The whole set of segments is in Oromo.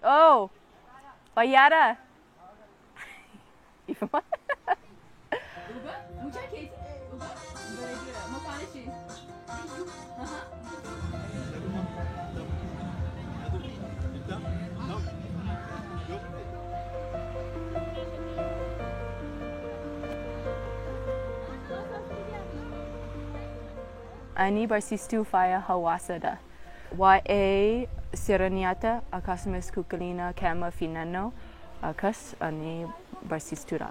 Oh, fayyaadha. Ifama. Ani barsiistuu fayyaa hawaasaadha. Waa'ee seera nyaataa akkasumas qulqullina qaamaa fi naannoo akkas ani barsiistuudha.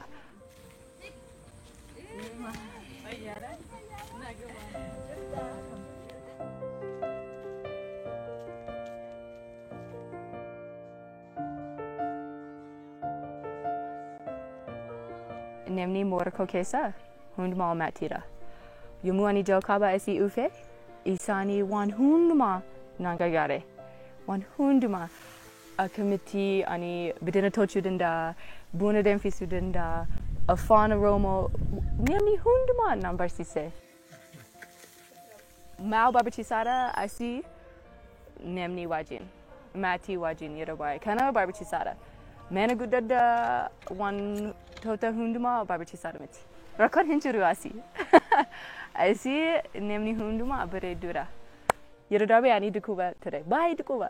Namni moora koo keessa hundumaa maatiidha. Yommuu ani jalqaba asii dhufe isaanii waan hundumaa nan gargaare. Waan hundumaa akkamitti ani biddeen tolchuu danda'a, buna danfisuu danda'a, afaan Oromoo namni hundumaa nan barsiise. Maal barbaachisaadha asii namni wajjin, maatii wajjin yeroo baay'ee kana barbaachisaadha. Mana guddaa wantoota hundumaa barbaachisaadha miti. Rakkoon hin jiru asii. Asii namni hundumaa bareeduudha. Yeroo darbe ani dhukkuba ture. Baay'ee dhukkuba.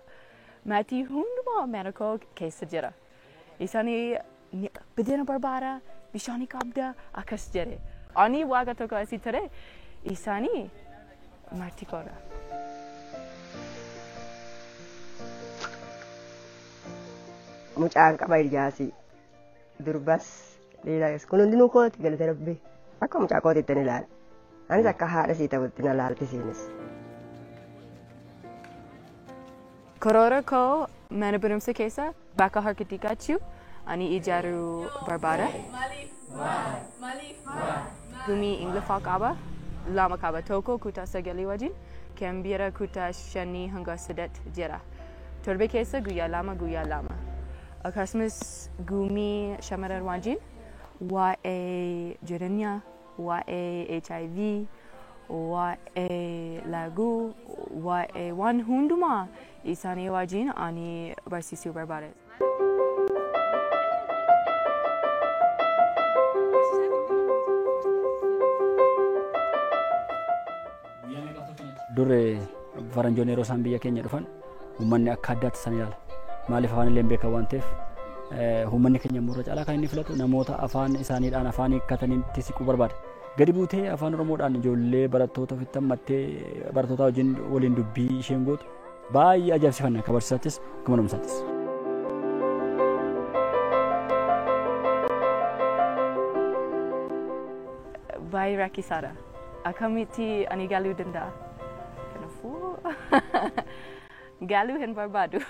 Maatii hundumaa mana koo keessa jira. Isaanii biddeen barbaada, bishaan qabda akkas jedhe. Ani waaqa tokko asii ture. Isaanii maatii koodha. Mucaan qaba Iliyaasii durbas dhiiras kun hundinuu kooti galata rabbi akka mucaa kootiitti ni ilaala. Anis akka haadha sii ta'utti na ilaalti isiinis. Karoora koo mana barumsa keessa bakka harka dhiqachuu ani ijaaruu barbaada. Gumii Ingiliffaa qaba. Lama qaba. Tokko kutaa sagalii wajjin kan bira kutaa 5 hanga 8 jira. Torbe keessa guyyaa lama guyyaa lama. Akkasumas gumii shamarran wajjin waa'ee jireenyaa, waa'ee HIV, waa'ee laguu, waa'ee waan hundumaa isaanii wajjin ani barsiisuu barbaada. Dur faranjoonni yeroo isaan biyya keenya dhufan uummanni akka addaatti isaan ilaala. Maaliif afaan illee hin beekan waan ta'eef uummanni keenya immoo irra caalaa kan inni filatu namoota afaan isaaniidhaan afaan hiikkatanitti siquu barbaada. Gadi buutee afaan Oromoodhaan ijoollee barattoota ofitti hammattee barattoota wajjin waliin dubbii isheen gootu baay'ee ajaa'ibsiifanna akka barsiisaattis akka mana barumsaattis. Baay'ee rakkisaadha. Akkamitti ani galuu danda'a? Kanaafuu galuu hin barbaadu.